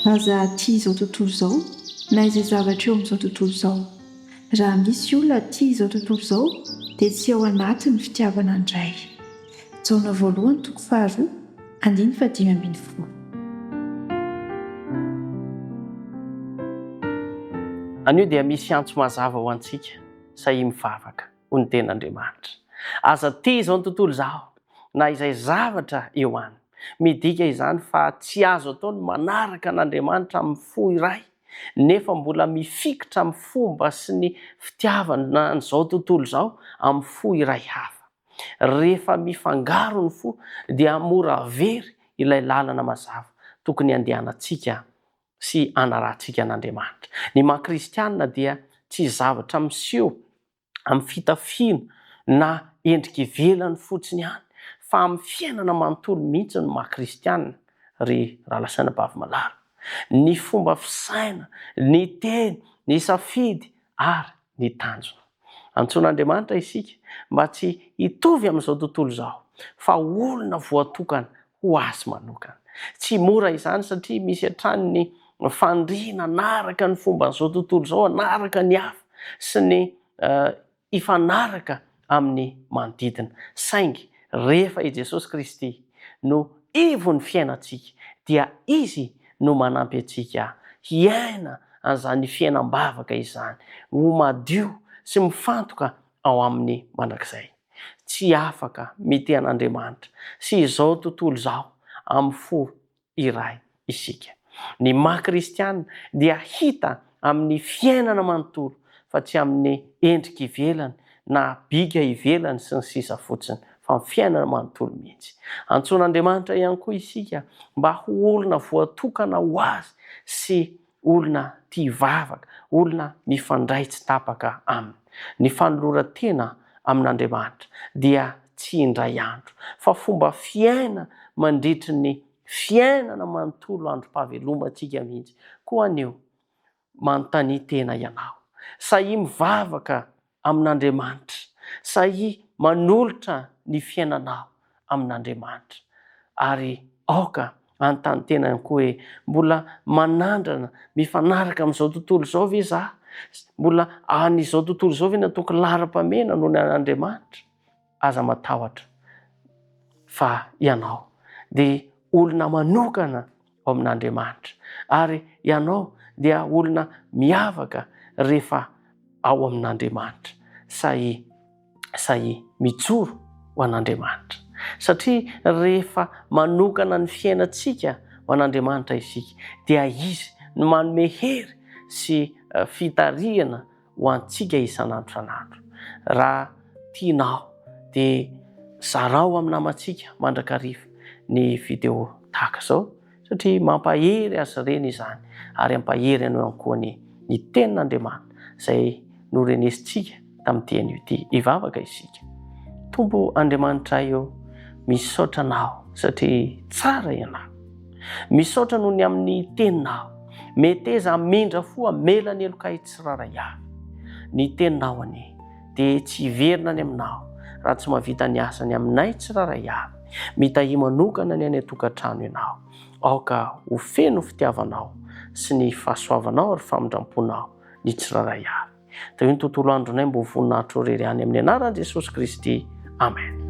Aza tia izao tontolo izao na izay zavatra eo amin'izao tontolo izao. Raha misy olona tia izao tontolo izao dia tsy ao anaty ny fitiavana ny Ray. Jaona voalohany toko faharoa andininy fahadimy ambin'ny folo. Anio dia misy antso mazava ho antsika, sahia mivavaka, hoy ny Tenin'Andriamanitra. Aza tia izao tontolo izao, na izay zavatra eo aminy. Midika izany fa tsy azo atao ny manaraka an'Andriamanitra amin'ny fo iray, nefa mbola mifikitra amin'ny fomba sy ny fitiavana an'izao tontolo izao amin'ny fo iray hafa. Rehefa mifangaro ny fo dia mora very ilay lalana mazava tokony handehanantsika sy hanarahantsika an'Andriamanitra. Ny maha kristianina dia tsy zavatra miseho amin'ny fitafiana na endrika ivelany fotsiny ihany fa amin'ny fiainana manontolo mihitsy no maha kristianina ry rahalahy sy anabavy malala. Ny fomba fisaina, ny teny, ny safidy ary ny tanjona. Antsoin'Andriamanitra isika mba tsy hitovy amin'izao tontolo izao fa olona voatokana ho azy manokana. Tsy mora izany satria misy hatrany ny faniriana hanaraka ny fomban'izao tontolo izao, hanaraka ny hafa sy ny hifanaraka amin'ny manodidina. Saingy rehefa i Jesosy Kristy no ivon'ny fiainantsika dia Izy no manampy antsika hiaina an'izany fiainam-bavaka izany ho madio sy mifantoka ao Aminy mandrakizay. Tsy afaka mitia an'Andriamanitra sy izao tontolo izao amin'ny fo iray isika. Ny maha kristiana dia hita amin'ny fiainana manontolo fa tsy amin'ny endrika ivelany na bika ivelany sy ny sisa fotsiny fa ny fiainana manontolo mihitsy. Antsoin'Andriamanitra ihany koa isika mba ho olona voatokana ho Azy sy olona tia vavaka, olona mifandray tsy tapaka Aminy. Ny fanoloran-tena amin'Andriamanitra dia tsy indray andro, fa fomba fiaina mandritry ny fiainana manontolo androm-pahavelomantsika mihitsy. Koa anio, manontania tena ianao. Sahia mivavaka amin'Andriamanitra. Sahia manolotra ny fiainanao amin'Andriamanitra. Ary aoka hanontany tena ihany koa hoe, 'Mbola manandrana mifanaraka amin'izao tontolo izao ve izaho? Mbola an'izao tontolo izao ve no ataoko laharam-pahamehana noho ny an'Andriamanitra? Aza matahotra fa ianao dia olona manokana ao amin'Andriamanitra ary ianao dia olona miavaka rehefa ao amin'Andriamanitra. Sahia, sahia mijoro ho an'Andriamanitra. Satria rehefa manokana ny fiainantsika ho an'Andriamanitra isika dia Izy no manome hery sy fitarihana ho antsika isan'andro isan'andro. Raha tianao dia zarao amin'ny namantsika mandrakariva ny video tahaka izao satria mampahery azy ireny izany ary hampahery anao ihany koa ny ny tenin'Andriamanitra izay norenesintsika tamin'ity anio ity. Hivavaka isika. Tompo Andriamanitray ô, misaotra Anao satria tsara Ianao. Misaotra noho ny amin'ny teninao. Meteza hamindra fo hamela ny helokay tsirairay avy. Ny teninao anie dia tsy hiverina any aminao raha tsy mahavita ny asany aminay tsirairay avy. Mitahia manokana ny any an-tokantrano ianao. Aoka ho feno fitiavanao sy ny fahasoavanao ary famindram-ponao ny tsirairay avy. Tahio ny tontolo andronay mba ho voninahitro irery ihany amin'ny anaran'i Jesosy Kristy. Amen.